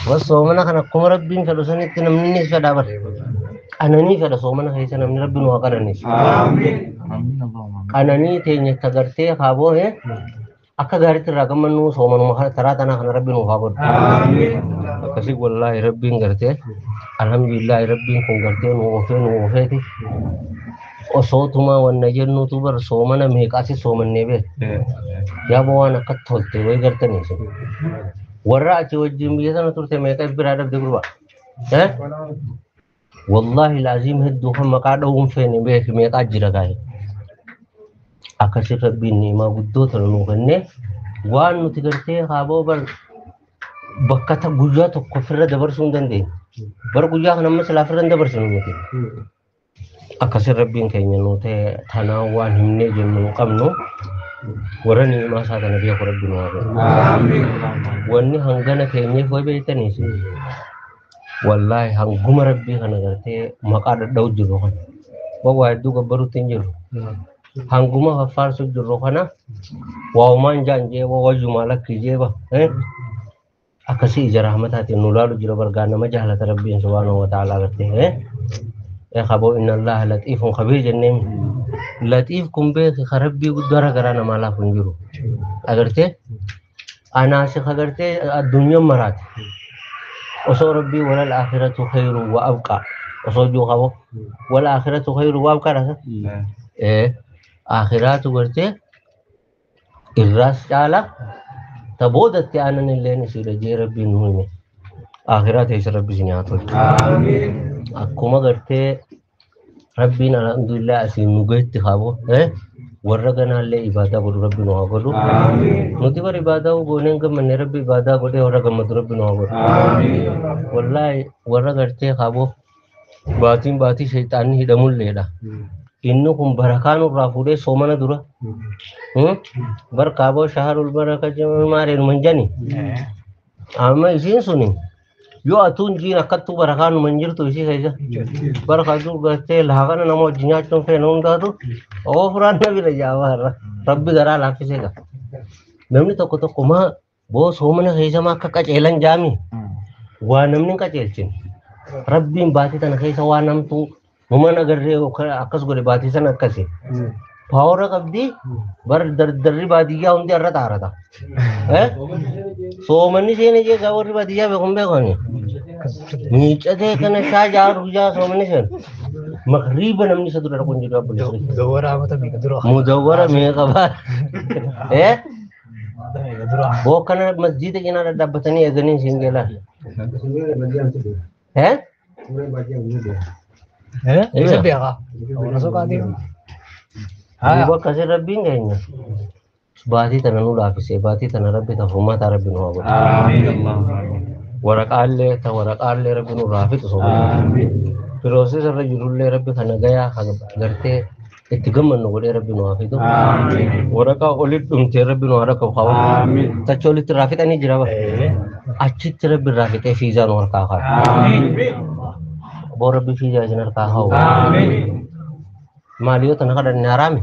Bas soomana kana akkuma Rabbiin fedhu sanitti namni ni fedha bar. Qananii fedha soomana keessa namni Rabbi nu haa qananiisu. Qananii teenya itti agartee haa boohe akka gaariitti irraa gammannu soomanuma kana taraa tanaa kana Rabbi nuuf haa godhu. Akkasii wallaahi Rabbiin gartee alhamdulillahi Rabbiin kun gartee nu oofee nu oofeeti. Osoo tumaa wanna jennuutu bar soomana meeqaasi soomannee beek. Yaaboo waan akka tolte wayi gartanii isin. Warra achi wajjin biyya sana turte meeqa if biraa dhabde gurbaa. Wallaahi laaziim hedduu kan maqaa dha'uun feene beeki meeqaa jira gaa'e. Akkasii Rabbiin ni'imaa guddoo tana nuu kennee waan nuti gartee haaboo bar bakka guyyaa tokko ofirra dabarsuu hin dandeenye. Bar guyyaa kana amma silaa ofirra hin dabarsinu nuti. Akkasii Rabbiin keenya nuu ta'e tanaa waan himnee jennu hin qabnu warra ni'imaa isaa kana beeku Rabbi nu haa godhu. Wanni hangana keenyeef way beektaniis wallaahi hanguma Rabbii kana gartee maqaa dhadha'u jirru kana. Waa hedduu gabbaruutti hin jirru. Hanguma faffaarsu jirru kana waa'umaan jaan jee wayyumaa lakkii jee ba. Akkasii ija rahmataatiin nu laalu jira bargaa nama jaalata Rabbiin subhaanahu wa ta'aalaa gartee. Qaboo inna Allaha latiifun khabiir jennee latiif kun beeki ka Rabbii guddaa garaa namaa laafu hin jiru. Agartee anaasi agartee addunyaan maraate. Osoo Rabbii walal aakhiratu khayru wa abqaa osoo jiru qabo wal aakhiratu khayru wa abqaa dhasa. Aakhiraatu gartee irraas caala ta boodatti aanan illeen isiidha jee Rabbiin nu hime. Aakhiraa teessa Rabbi isin haa tolchu. Akkuma gartee Rabbiin alhamdulillah asiin nu gahetti qabu warra ganaallee ibaadaa godhu Rabbi nu haa godhu. Nuti bar ibaadaa gooneen gammanne Rabbi ibaadaa godhee warra gammadu Rabbi nu haa godhu. Wallaahi warra gartee qabu baatiin baatii shayxaanni hidhamulleedha. Inni kun barakaa nurraa fuudhee soomana dura. Bar kaaboo shaharul baraka maareen manjani. Amma isiin suni yoo atuun jiin akkattuu barakaa numa hin jirtu isii keessa. Barakaa dur gartee laafana nama wajjin nyaachuun feena hundaatu oo furaan na bira jaabaa irra. Rabbi garaa laaffisee qaba. Namni tokko tokko maa boo soomana keessa maa akka qaceelan jaami. Waa namni hin qaceelchine. Rabbiin baatii tana keessa waa namtuu numan agarree akkas godhe baatii sana akkasi. Paawara qabdi bar dardarri baadiyyaa hundi irra xaarata. Soomanni seene jee gaa warri baadiyyaa beekun beekani. Miicatee kana shaa jaaru guyyaa soomanni seenu. Makriiba namni isa dura dhaquun jiru abboleessi. Mudawwara amata meeqa dura? Mudawwara meeqa baa? Bookkana masjiida cinaa dhadhaabbatanii eeganii siin geelaan. Isa beekaa. Warra soqaatii. Duuba akkasii Rabbiin keenya baatii tana nu laafisee baatii tana Rabbi tafummaa Rabbi nu haa godhu. Waraqaallee ta waraqaallee Rabbi nu raafitu soba. Firoosii irra jirullee Rabbi kana gayaa gartee itti gammannu godhee Rabbi nu haa fidu. Waraqaa olitti dhumtee Rabbi nu haa rakkoo qabu. Tacha olitti raafixanii jira bara. Achitti Rabbi raafixee fiizaa nu harkaa kaa'u. Boo Rabbi fiizaa isin harkaa kaa'u. Maali yoo tana kadhanne haraami?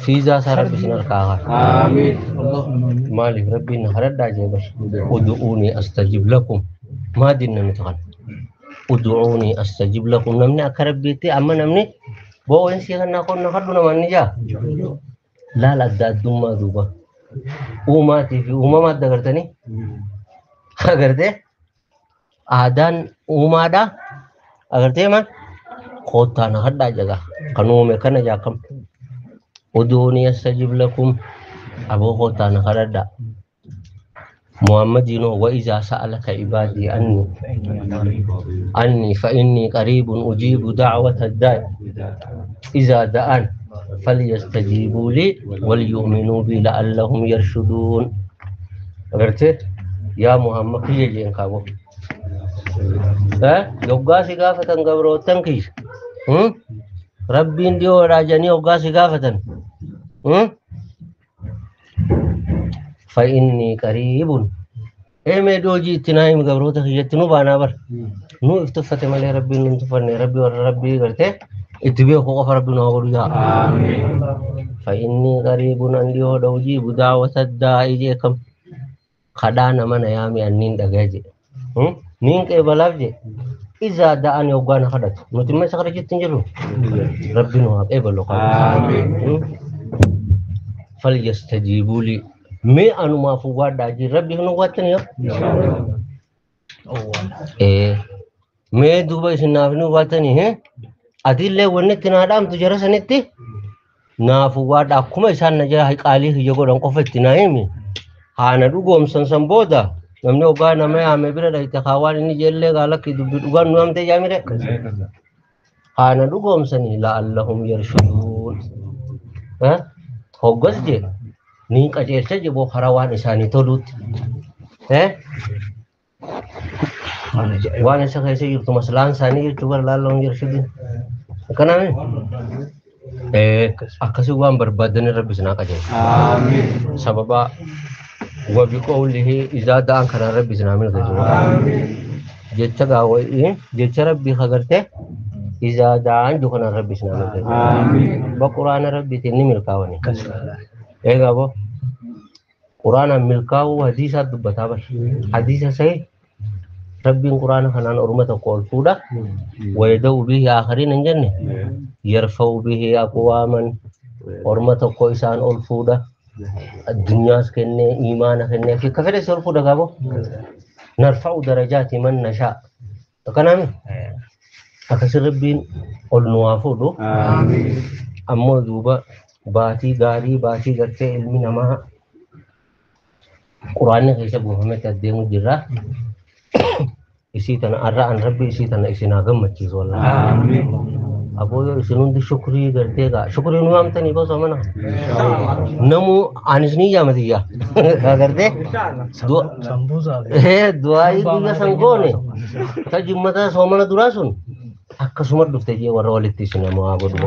Fiizaa isaa Rabbi isin harkaa kaa'u. Maaliif Rabbiin na kadhadhaa jee bar. Udu'uunii astajib lakum. Maa dinna nuti kana? Udu'uunii astajib lakum. Namni akka Rabbiitti amma namni boo inni sii kannaa qonna kadhu namaan ni jaa. Laal adda addummaa duuba. Uumaatii fi uumama adda agartanii? Agartee? Aadaan uumaadha. Agartee maal? Koottaa na hadhaa jaga. Kan uume kana jaakam. Udu'uunii astajib lakum. Aboo koottaa na kadhadhaa. Muhammadinoo wa izaa sa'alaka ibaadii anni fa inni qariibun ujiibu da'wata daa'i izaa da'an falyastajiibuu lii walyu'minuu bii la'allahum yarshuduun. Agartee yaa Muhammad kiyya jeen kaaboo. Yoggaa si gaafatan gabroottan kiyya. Rabbiin dhiyoodhaa jedhanii yoggaa si gaafatan. Fa'inni qariibun. Mee hojii itti naa himi gabroota kiyyatti nu baanaa bar. Nu if tuffate malee Rabbiin nu hin tuffanne Rabbi warra Rabbii gartee itti beeku qofa Rabbi nu haa godhu yaa. Fa'inni qariibun an dhiyoodha ujiibu daawwata daa'ii jeekam. Kadhaa nama na yaame anniin dhagaya jedhe. Niin qeebalaaf jedhe. Izaa da'an yoggaa na kadhatu. Nuti immoo isa kadhachuutti hin jirru. Rabbi nu haa qeebalu. Falyastajiibuu lii. Mee anumaaf waadhaa jiru rabbi nu waattan yoo. Mee duuba isin naaf nu waattanii atillee wanni itti naa dhaamtu jara sanitti naaf waadhaa akkuma isaan na jala qaalii kiyya godhan qofa itti naa himi. Haana dhugoomsan san booda namni ogaa nama yaame bira dhayite kaawaan inni jeellee gaalakki dubbi dhugaan nu hamtee jaamire. Haana dhugoomsanii la'allahum yarshuduun. Hoggas jee niin qajeelcha jeboo karaa waan isaanii toluutti. Waan isa keessa jirtu maslaan isaanii jechuu bara la'allahum yarshuduun. Akkanaami? Akkasii waan barbaadan rabbi isin haa qajeelchu. Sababa وبقوله إذا دعان كان ربي سنامل كجوا جتة قاوي جتة ربي خبرته إذا دعان جو كان ربي سنامل كجوا بقرآن ربي تني ملكاوني إيه قابو قرآن ملكاو حديثة دبتا بس حديثة سي ربي قرآن خنان أرمة قول فودا ويدعو به آخرين الجنة يرفع به أقواما أرمة قويسان أول فودا الدنيا كنّي إيمان كنّي في كفر سول فودا قابو نرفع درجات من نشاء تكلم أكثر ربين قل نوافدو أما دوبا باتي غاري باتي غرتي علمي نما قرآن كيسا بوهمة تديمو جرا إسي تنا أرى أن ربي إسي تنا إسي ناغم مچيز والله أبو إسنون دي شكري غرتي غا شكري نوام تني بس أمنا نمو أنسني يا مديا غرتي دعائي بيا سنگوني تجمتا سومنا دراسون akkasuma dhufte jee warra walitti isin haa godhu.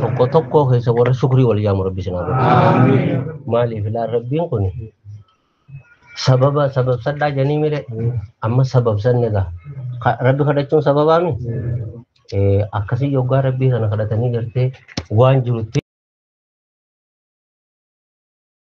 Tokko tokko keessa warra shukrii wal yaamu rabbi isin haa godhu. Maaliif ilaa rabbiin kun sababa sababsadhaa jedhanii mire amma sababsanne gaa rabbi kadhachuun sababaami akkasii yoggaa rabbii kana kadhatanii gartee waan jirutti.